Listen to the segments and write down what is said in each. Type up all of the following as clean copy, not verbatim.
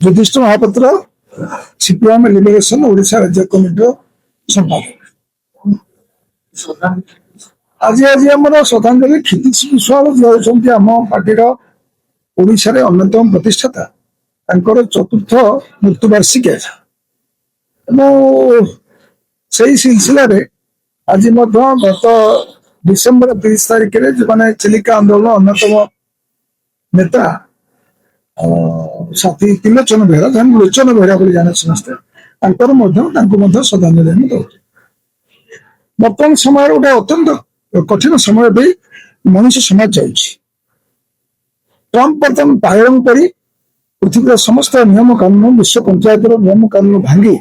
Yudhishthir Mohapatra, CPIM liberation Odisha ରାଜ୍ୟ କମିଟିର ସମ୍ପାଦକ। ଆଜି ଆମର ଶ୍ରଦ୍ଧାଞ୍ଜଳି, କ୍ଷିତୀଶ ବିଶ୍ୱାଳ ଯିଏ ହେଉଛନ୍ତି ଆମ ପାର୍ଟିର ଓଡ଼ିଶାରେ ଅନ୍ୟତମ ପ୍ରତିଷ୍ଠାତା, ତାଙ୍କର ଚତୁର୍ଥ ମୃତ୍ୟୁବାର୍ଷିକୀ ଆଜି। ଏବଂ ସେଇ ସିଲସିଲାରେ ଆଜି ମଧ୍ୟ ଗତ ଡିସେମ୍ବର 30 ତାରିଖରେ ଯେଉଁମାନେ ଚିଲିକା ଆନ୍ଦୋଳନ ଅନ୍ୟତମ ନେତା ସାଥୀ ତ୍ରିଲୋଚନ ବେହେରା, ଯାହାକୁ ଲୋଚନ ବେହେରା ବୋଲି ଜାଣେ ସମସ୍ତେ, ତାଙ୍କୁ ମଧ୍ୟ ଶ୍ରଦ୍ଧାଞ୍ଜଳି ଆମେ ଦଉଛୁ। ବର୍ତ୍ତମାନ ସମୟରେ ଗୋଟେ ଅତ୍ୟନ୍ତ କଠିନ ସମୟ ଦେଇ ମଣିଷ ସମାଜ ଯାଉଛି। ଟ୍ରମ୍ପ ବର୍ତ୍ତମାନ ପାଗଳଙ୍କ ପରି ପୃଥିବୀର ସମସ୍ତ ନିୟମ କାନୁନ, ବିଶ୍ୱ ପଞ୍ଚାୟତର ନିୟମ କାନୁନ ଭାଙ୍ଗି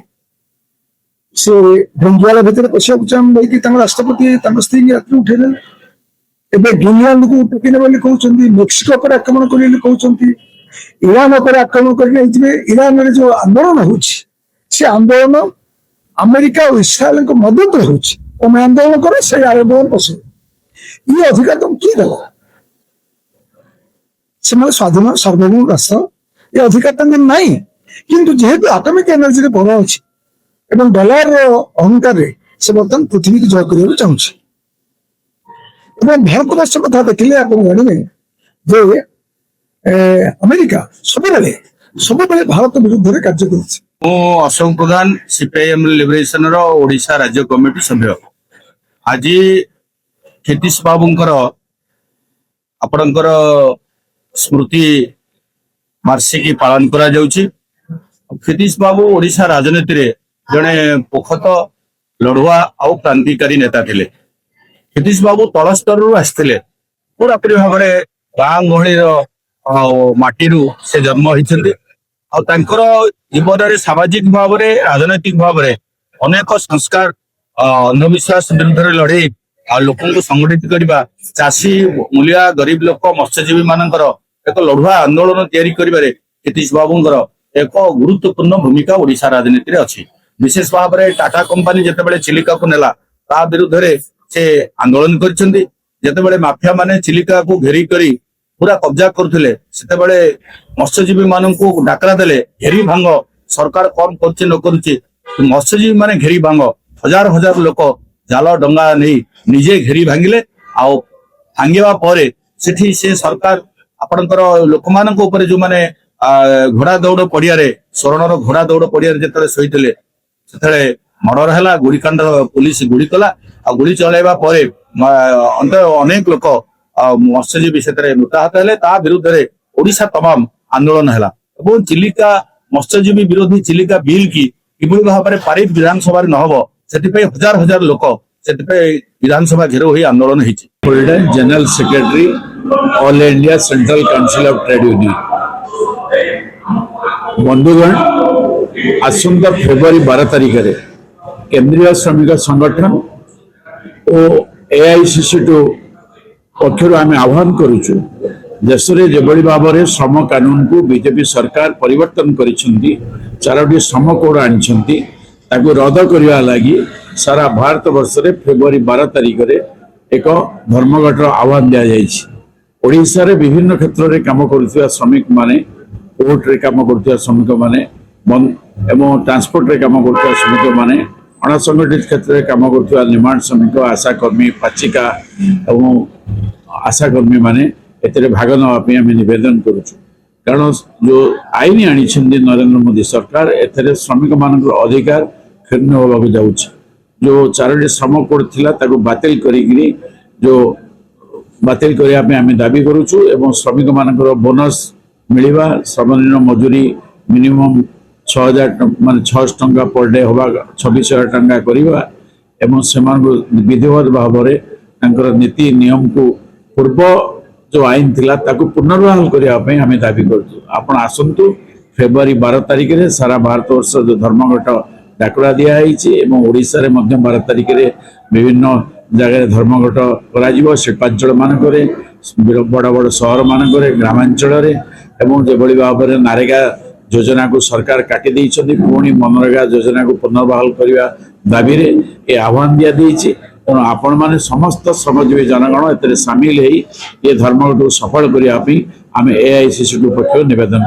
ସେ ଭେନେଜୁଏଲା ଭିତରେ ପଶିବାକୁ ଚାହୁଁ ତାଙ୍କ ରାଷ୍ଟ୍ରପତି ତାଙ୍କ ସ୍ତ୍ରୀଙ୍କୁ ରାତିରେ ଉଠେଇଦେଲେ। ଏବେ ଗ୍ରୀନଲ୍ୟାଣ୍ଡକୁ ଟେକି ନେବେ ବୋଲି କହୁଛନ୍ତି, ମେକ୍ସିକୋ ଉପରେ ଆକ୍ରମଣ କରିବେ ବୋଲି କହୁଛନ୍ତି, ଇରାନ ଉପରେ ଆକ୍ରମଣ କରି ନେଇଯିବେ। ଇରାନରେ ଯୋଉ ଆନ୍ଦୋଳନ ହଉଛି, ସେ ଆନ୍ଦୋଳନ ଆମେରିକା ଓ ଇସ୍ରାଏଲଙ୍କ ମଦତରେ ହଉଛି। ତମେ ଆନ୍ଦୋଳନ କର, ସେଇ ଆନ୍ଦୋଳନ ପଶିବ। ଇଏ ଅଧିକାର ତମକୁ କିଏ ଦେଲା? ସେମାନେ ସ୍ୱାଧୀନ ସାର୍ବଭୌମ ରାଷ୍ଟ୍ର, ଏ ଅଧିକାର ତାଙ୍କର ନାହିଁ। କିନ୍ତୁ ଯେହେତୁ ଆଟମିକ ଏନର୍ଜିରେ ବଳ ଅଛି ଏବଂ ଡଲାରର ଅହଙ୍କାରରେ ସେ ବର୍ତ୍ତମାନ ପୃଥିବୀକୁ ଜୟ କରିବାକୁ ଚାହୁଁଛି। ଏବଂ ଭାରତବର୍ଷ କଥା ଦେଖିଲେ ଆପଣ ଜାଣିବେ ଯେ ଆମେରିକା ସବୁବେଳେ ସବୁବେଳେ ଭାରତ ବିରୁଦ୍ଧରେ କାର୍ଯ୍ୟ କରୁଛି। ମୁଁ ଅଶୋକ ପ୍ରଧାନ, ସିପିଆଇଏମ ଲିବରେସନର ଓଡ଼ିଶା ରାଜ୍ୟ କମିଟି ସଭ୍ୟ। ଆଜି କ୍ଷିତୀଶ ବାବୁଙ୍କର ଆପଣଙ୍କର ସ୍ମୃତି ବାର୍ଷିକୀ ପାଳନ କରାଯାଉଛି। କ୍ଷିତୀଶ ବାବୁ ଓଡ଼ିଶା ରାଜନୀତିରେ ଜଣେ ପୋଖତ ଲଢୁଆ ଆଉ କ୍ରାନ୍ତିକାରୀ ନେତା ଥିଲେ। କ୍ଷିତୀଶ ବାବୁ ତଳ ସ୍ତରରୁ ଆସିଥିଲେ। ପୁରାପୁରି ଭାବରେ ଗାଁ ଗହଳିର ଆଉ ମାଟିରୁ ସେ ଜନ୍ମ ହେଇଛନ୍ତି। ଆଉ ତାଙ୍କର ଜୀବନରେ ସାମାଜିକ ଭାବରେ, ରାଜନୈତିକ ଭାବରେ ଅନେକ ସଂସ୍କାର, ଅନ୍ଧବିଶ୍ୱାସ ବିରୁଦ୍ଧରେ ଲଢେଇ ଆଉ ଲୋକଙ୍କୁ ସଂଗଠିତ କରିବା, ଚାଷୀ, ମୂଲିଆ, ଗରିବ ଲୋକ, ମତ୍ସ୍ୟଜୀବୀ ମାନଙ୍କର ଏକ ଲଢୁଆ ଆନ୍ଦୋଳନ ତିଆରି କରିବାରେ କ୍ଷିତୀଶ ବାବୁଙ୍କର ଏକ ଗୁରୁତ୍ୱପୂର୍ଣ୍ଣ ଭୂମିକା ଓଡିଶା ରାଜନୀତିରେ ଅଛି। ବିଶେଷ ଭାବରେ ଟାଟା କମ୍ପାନୀ ଯେତେବେଳେ ଚିଲିକାକୁ ନେଲା, ତା ବିରୁଦ୍ଧରେ ସେ ଆନ୍ଦୋଳନ କରିଛନ୍ତି। ଯେତେବେଳେ ମାଫିଆ ମାନେ ଚିଲିକାକୁ ଘେରି କରି ପୁରା କବ୍ଜା କରୁଥିଲେ, ସେତେବେଳେ ମତ୍ସ୍ୟଜୀବୀ ମାନଙ୍କୁ ଡାକରା ଦେଲେ, ଘେରି ଭାଙ୍ଗ, ସରକାର କଣ କରୁଛି ନ କରୁଛି, ମତ୍ସ୍ୟଜୀବୀ ମାନେ ଘେରି ଭାଙ୍ଗ। ହଜାର ହଜାର ଲୋକ ଜାଲ ଡଙ୍ଗା ନେଇ ନିଜେ ଘେରି ଭାଙ୍ଗିଲେ। ଆଉ ଭାଙ୍ଗିବା ପରେ ସେଠି ସେ ସରକାର ଆପଣଙ୍କର ଲୋକମାନଙ୍କ ଉପରେ ଯୋଉମାନେ ଘୋଡା ଦୌଡ ପଡିଆରେ, ସୋରଣର ଘୋଡା ଦୌଡ ପଡିଆରେ ଯେତେବେଳେ ଶୋଇଥିଲେ, ସେତେବେଳେ ମର୍ଡର ହେଲା, ଗୁଳିକାଣ୍ଡ, ପୋଲିସ ଗୁଳି କଲା। ଆଉ ଗୁଳି ଚଳାଇବା ପରେ ଅନେକ ଲୋକ ଆଉ ମତ୍ସ୍ୟଜୀବୀ ସେଥିରେ ମୃତାହତ ହେଲେ। ତା ବିରୁଦ୍ଧରେ ଓଡିଶା ତମାମ ଆନ୍ଦୋଳନ ହେଲା ଏବଂ ଚିଲିକା ମତ୍ସ୍ୟଜୀବୀ ବିରୋଧୀ ଚିଲିକା ବିଲ୍ କି କିଭଳି ଭାବରେ ପାରିତ ବିଧାନସଭାରେ ନହବ, ସେଥିପାଇଁ ହଜାର ହଜାର ଲୋକ ସେଥିପାଇଁ ବିଧାନସଭା ଘେରାଉ ହୋଇ ଆନ୍ଦୋଳନ ହେଇଛି। President, General Secretary, All India Central Council of Trade Union। ବନ୍ଧୁଗଣ, ଆସନ୍ତା ଫେବୃଆରୀ 12 ତାରିଖରେ କେନ୍ଦ୍ରୀୟ ଶ୍ରମିକ ସଂଗଠନ ଓ ଏଆଇସିସି ଟୁ ପକ୍ଷରୁ ଆମେ ଆହ୍ୱାନ କରୁଛୁ, ଦେଶରେ ଯେଭଳି ଭାବରେ ଶ୍ରମ କାନୁନକୁ ବିଜେପି ସରକାର ପରିବର୍ତ୍ତନ କରିଛନ୍ତି, ଚାରୋଟି ଶ୍ରମ କୋଡ ଆଣିଛନ୍ତି, ତାକୁ ରଦ୍ଦ କରିବା ଲାଗି ସାରା ଭାରତ ବର୍ଷରେ ଫେବୃଆରୀ 12 ତାରିଖରେ ଏକ ଧର୍ମଘଟର ଆହ୍ୱାନ ଦିଆଯାଇଛି। ଓଡ଼ିଶାରେ ବିଭିନ୍ନ କ୍ଷେତ୍ରରେ କାମ କରୁଥିବା ଶ୍ରମିକମାନେ, ପୋର୍ଟରେ କାମ କରୁଥିବା ଶ୍ରମିକମାନେ ଏବଂ ଟ୍ରାନ୍ସପୋର୍ଟରେ କାମ କରୁଥିବା ଶ୍ରମିକମାନେ, ଅଣସଂଗଠିତ କ୍ଷେତ୍ରରେ କାମ କରୁଥିବା ନିର୍ମାଣ ଶ୍ରମିକ, ଆଶାକର୍ମୀ, ପାଚିକା ଏବଂ ଆଶାକର୍ମୀମାନେ ଏଥିରେ ଭାଗ ନେବା ପାଇଁ ଆମେ ନିବେଦନ କରୁଛୁ। କାରଣ ଯେଉଁ ଆଇନ ଆଣିଛନ୍ତି ନରେନ୍ଦ୍ର ମୋଦି ସରକାର, ଏଥିରେ ଶ୍ରମିକମାନଙ୍କର ଅଧିକାର କ୍ଷୁଣ୍ଣ ହେବାକୁ ଯାଉଛି। ଯେଉଁ ଚାରୋଟି ଶ୍ରମ କୋଡ୍ ଥିଲା, ତାକୁ ବାତିଲ କରିକିରି ଯେଉଁ ବାତିଲ କରିବା ପାଇଁ ଆମେ ଦାବି କରୁଛୁ ଏବଂ ଶ୍ରମିକମାନଙ୍କର ବୋନସ୍ ମିଳିବା, ସର୍ବନିମ୍ନ ମଜୁରୀ ମିନିମମ୍ 6000, ମାନେ 600 ଟଙ୍କା ପର ଡେ ହେବା 26,000 ଟଙ୍କା କରିବା ଏବଂ ସେମାନଙ୍କୁ ବିଧିବଦ୍ଧ ଭାବରେ ତାଙ୍କର ନୀତି ନିୟମକୁ ପୂର୍ବ ଯେଉଁ ଆଇନ ଥିଲା, ତାକୁ ପୁନର୍ବହାଲ କରିବା ପାଇଁ ଆମେ ଦାବି କରୁଛୁ। ଆପଣ ଆସନ୍ତୁ, ଫେବୃଆରୀ 12 ତାରିଖରେ ସାରା ଭାରତବର୍ଷ ଯେଉଁ ଧର୍ମଘଟ ଡାକରା ଦିଆହେଇଛି ଏବଂ ଓଡ଼ିଶାରେ ମଧ୍ୟ 12 ତାରିଖରେ ବିଭିନ୍ନ ଜାଗାରେ ଧର୍ମଘଟ କରାଯିବ। ଶିଳ୍ପାଞ୍ଚଳ ମାନଙ୍କରେ, ବଡ଼ ବଡ଼ ସହର ମାନଙ୍କରେ, ଗ୍ରାମାଞ୍ଚଳରେ। ଏବଂ ଯେଭଳି ଭାବରେ ନାରେଗା ଯୋଜନାକୁ ସରକାର କାଟି ଦେଇଛନ୍ତି, ପୁଣି ମନରେଗା ଯୋଜନାକୁ ପୁନର୍ବହାଲ କରିବା ଦାବିରେ ଏ ଆହ୍ୱାନ ଦିଆଯାଇଛି। ତେଣୁ ଆପଣମାନେ ସମସ୍ତ ଶ୍ରମଜୀବୀ ଜନଗଣ ଏଥିରେ ସାମିଲ ହେଇ ଏ ଧର୍ମଘଟକୁ ସଫଳ କରିବା ପାଇଁ ଆମେ ଏଆଇସିସି ପକ୍ଷରୁ ନିବେଦନ